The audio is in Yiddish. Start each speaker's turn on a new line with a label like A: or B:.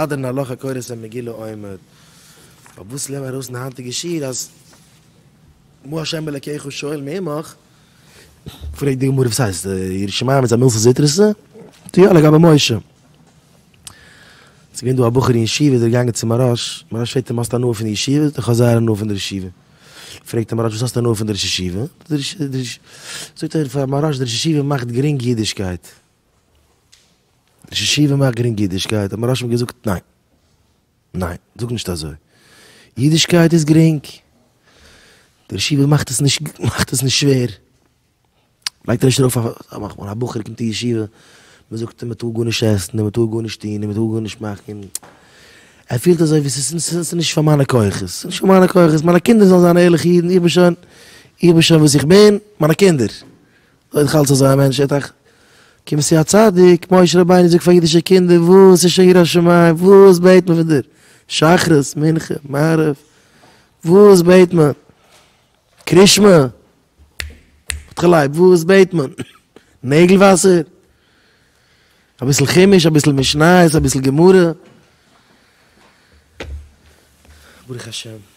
A: הדרן עלך הקורא את המגילה עומד. אבער וואס לערנען מיר ארויס אין די היינטיגע שיעור אז מה ה' אלקיך שואל מעמך, פרעגט די גמרא וואס הייסט יראת שמים איז א מילתא זוטרתא? יא לגבי משה. ס'איז געווען דא א בחור אין ישיבה איז ער געגאנגען צו מוהרא"ש, מוהרא"ש פרעגט אים האסט הנאה פון די ישיבה? זאגט ער איך האב זייער הנאה פון די ישיבה. פרעגט אים מוהרא"ש וואס האסטו הנאה פון די ראש ישיבה? זאגט ער פאר מוהרא"ש די ראש ישיבה מאכט גרינג אידישקייט. די ראש ישיבה מאכט גרינג אידישקייט, האט מוהרא"ש אים געזאגט ניין. ניין, זאג נישט אזוי. אידישקייט איז גרינג. די ראש ישיבה מאכט עס נישט מאכט עס נישט שווער. לייגט ער נישט ארויף א א בחור קומט אין ישיבה, מען זאגט אים מען טאר גארנישט עסן און מען טאר גארנישט טון און מען טאר גארנישט מאכן, ער פילט אזוי ווי ס'איז ס'איז נישט פאר מיינע כוחות, ס'איז נישט פאר מיינע כוחות, מיינע קינדער זאלן זיין ערליכע אידן, איך בין שוין, איך בין שוין וואס איך בין, מיינע קינדער. אזוי איז דאך אלץ אזוי א מענטש, ער טראכט, קומסט צו א צדיק, משה רבינו זאגט פאר אידישע קינדער, וואס איז שוין יראת שמים, וואס בעט מען פון דיר, שחרית, מנחה, מעריב, וואס בעט מען, קרישמע, געלייב, וואס בעט מען? נעגל וואסער? אביסל חומש, אביסל משניות, אביסל גמרא. ברוך השם.